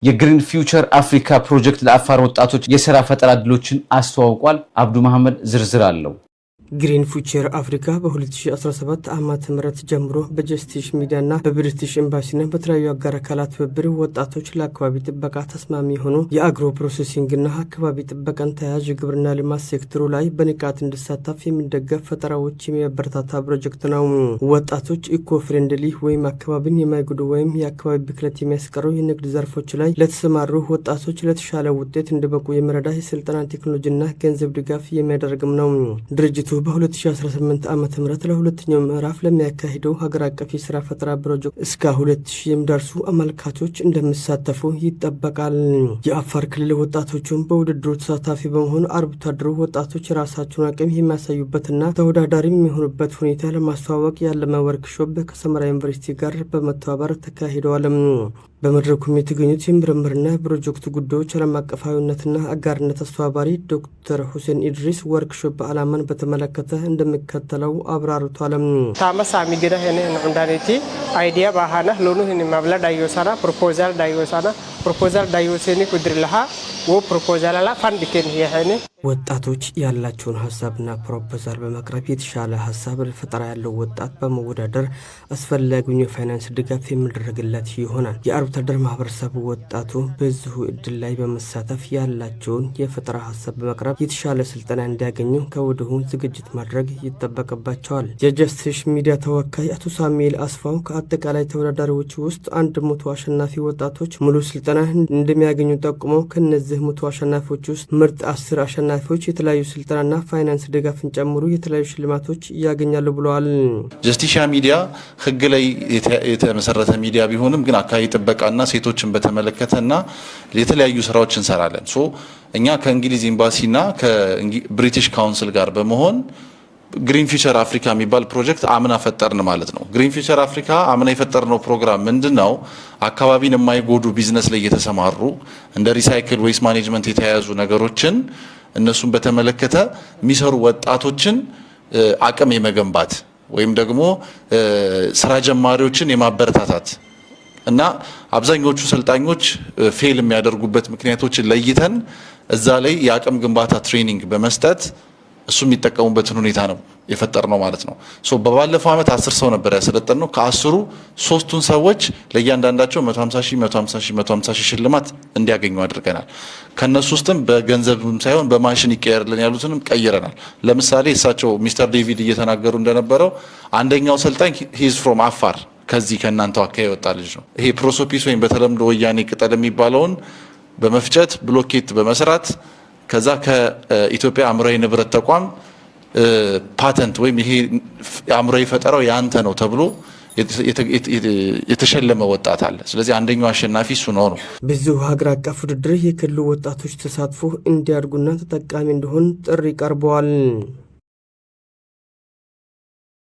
የ Green Future Africa ፕሮጀክት ለአፋር ወጣቶች የስራ ፈጠራ እድሎችን አስተዋውቋል። አብዱ መሐመድ ዝርዝር አለው። Green Future Africa በ2017 ዓ.ም. ጀምሮ በጀስቲስ ሚዲያና በብሪቲሽ ኤምባሲና በተለያዩ አጋር አካላት ትብብር ወጣቶች ለአካባቢ ጥበቃ ተስማሚ የሆኑ የ agro processing ና አካባቢ ጥበቃን ተያያዥ የግብርና ልማት ሴክተሩ ላይ በንቃት እንዲሳተፍ የሚደገፍ ፈጠራዎች የሚያበረታታ ፕሮጀክት ነው። ወጣቶች eco friendly ወይም አካባቢን የማይጎዱ ወይም የአካባቢ ብክለት የሚያስቀሩ የንግድ ዘርፎች ላይ ለተሰማሩ ወጣቶች ለተሻለ ውጤት እንዲበቁ የሚረዳ የስልጠና፣ ቴክኖሎጂና ገንዘብ ድጋፍ የሚያደርግም ነው። ድርጅቱ በ2018 ዓ ም ለሁለተኛው ምዕራፍ ለሚያካሂደው ሀገር አቀፍ የስራ ፈጠራ ፕሮጀክት እስከ 2000 የሚደርሱ አመልካቾች እንደሚሳተፉ ይጠበቃል። የአፋር ክልል ወጣቶቹም በውድድሩ ተሳታፊ በመሆን አርብቶ አደሩ ወጣቶች የራሳቸውን አቅም የሚያሳዩበትና ተወዳዳሪ የሚሆኑበት ሁኔታ ለማስተዋወቅ ያለመ ወርክሾፕ ከሰመራ ዩኒቨርሲቲ ጋር በመተባበር ተካሂደዋል። በመድረኩም የተገኙት የምርምርና የፕሮጀክቱ ጉዳዮች ዓለም አቀፋዊነትና አጋርነት አስተባባሪ ዶክተር ሁሴን ኢድሪስ ወርክሾፕ ዓላማን በተመለከተ እንደሚከተለው አብራርቷል። ታመ ሳሚግዳ ሄነ ዑንዳኔቲ idea ባህና ሎኑ ሄነ ማብላ ዳዮሳና proposal ዳዮሳና proposal ዳዮሴኒ ኩድርልሃ ወ proposal ላ ፋንድ ኬን የሄነ። ወጣቶች ያላቸውን ሀሳብና ፕሮፖዛል በማቅረብ የተሻለ ሀሳብ ፈጠራ ያለው ወጣት በመወዳደር አስፈላጊውን የፋይናንስ ድጋፍ የሚደረግለት ይሆናል። የአርብቶ አደር ማህበረሰብ ወጣቱ በዚሁ እድል ላይ በመሳተፍ ያላቸውን የፈጠራ ሀሳብ በማቅረብ የተሻለ ስልጠና እንዲያገኙ ከወዲሁ ዝግጅት ማድረግ ይጠበቅባቸዋል። የጀስቲስ ሚዲያ ተወካይ አቶ ሳሙኤል አስፋው ከአጠቃላይ ተወዳዳሪዎች ውስጥ 100 አሸናፊ ወጣቶች ሙሉ ስልጠና እንደሚያገኙ ጠቁመው፣ ከእነዚህ 100 አሸናፊዎች ውስጥ ምርጥ 10 አሸናፊዎች የተለያዩ ስልጠናና ፋይናንስ ድጋፍን ጨምሮ የተለያዩ ሽልማቶች ያገኛሉ ብለዋል። ጀስቲሻ ሚዲያ ሕግ ላይ የተመሰረተ ሚዲያ ቢሆንም ግን አካባቢ ጥበቃና ሴቶችን በተመለከተና የተለያዩ ስራዎች እንሰራለን። So እኛ ከእንግሊዝ ኤምባሲና ከ British Council ጋር በመሆን Green Future Africa የሚባል ፕሮጀክት አምና ፈጠርን ማለት ነው። Green Future Africa አምና የፈጠርነው ፕሮግራም ምንድን ነው? አካባቢን የማይጎዱ ቢዝነስ ላይ የተሰማሩ፣ እንደ recycle፣ waste management የተያያዙ ነገሮችን እነሱን በተመለከተ የሚሰሩ ወጣቶችን አቅም የመገንባት ወይም ደግሞ ስራ ጀማሪዎችን የማበረታታት እና አብዛኞቹ ሰልጣኞች fail የሚያደርጉበት ምክንያቶችን ለይተን እዛ ላይ የአቅም ግንባታ training በመስጠት እሱ የሚጠቀሙበትን ሁኔታ ነው የፈጠርነው ማለት ነው። So በባለፈው ዓመት 10 ሰው ነበር ያሰለጠንነው። ከ10ሩ ሶስቱን ሰዎች ለእያንዳንዳቸው 150 ሺህ፣ 150 ሺህ፣ 150 ሺህ ሽልማት እንዲያገኙ አድርገናል። ከነሱ ውስጥም በገንዘብም ሳይሆን በማሽን ይቀየርልን ያሉትንም ቀይረናል። ለምሳሌ እሳቸው ሚስተር ዴቪድ እየተናገሩ እንደነበረው አንደኛው ሰልጣኝ he's from አፋር፣ ከዚህ ከእናንተው አካባቢ የወጣ ልጅ ነው። ይሄ ፕሮሶፒስ ወይም በተለምዶ ወያኔ ቅጠል የሚባለውን በመፍጨት ብሎኬት በመስራት ከዛ ከኢትዮጵያ አእምሯዊ ንብረት ተቋም ፓተንት ወይም ይሄ አእምሯዊ ፈጠራው ያንተ ነው ተብሎ የተሸለመ ወጣት አለ። ስለዚህ አንደኛው አሸናፊ እሱ ነው ነው። በዚሁ ሀገር አቀፍ ውድድር የክልሉ ወጣቶች ተሳትፎ እንዲያደርጉና ተጠቃሚ እንዲሆን ጥሪ ቀርበዋል።